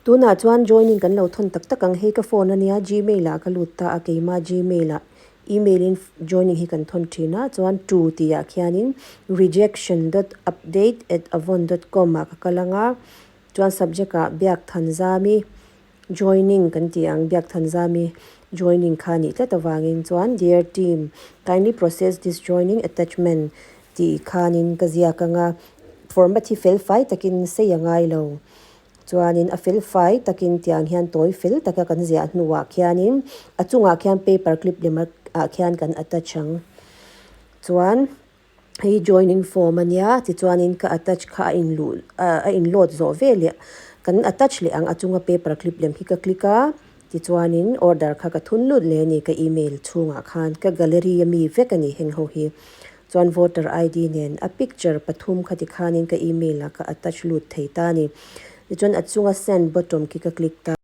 Tunah chuan joining kan lo thawn tak tak ang. Hei ka phone ania, Gmail ah ka lut ta a, keimah Gmail ah email in joining hi kan thawn thin a, chuan to tih ah khianin rejection dot update at avon dot com ah ka kal ang a, chuan subject ah biak than zami joining kan tih ang, biak than zami joining kha a nih tlat avangin chuan dear team kindly process this joining attachment tih khanin ka ziak ang a, format hi fel fai takin sei a ngai lo. Chuanin a fel fai takin tiang hian tawi fel taka kan ziah hnuah khianin a chungah khian paper clip lem ah khian kan attach ang. Chuan hei joining form a nia tichuanin ka attach kha a inluh a inload zawh veleh kan attach leh ang a chunga paper clip lem hi ka click a tichuanin order kha ka thun lut leh a ni ka email chhungah khan ka gallery a mi vek a ni heng ho hi. Chuan voter ID nen a picture pathum kha tikhanin ka email ah ka attach lut thei ta a ni. Tichuan a chunga send button khi ka click ta.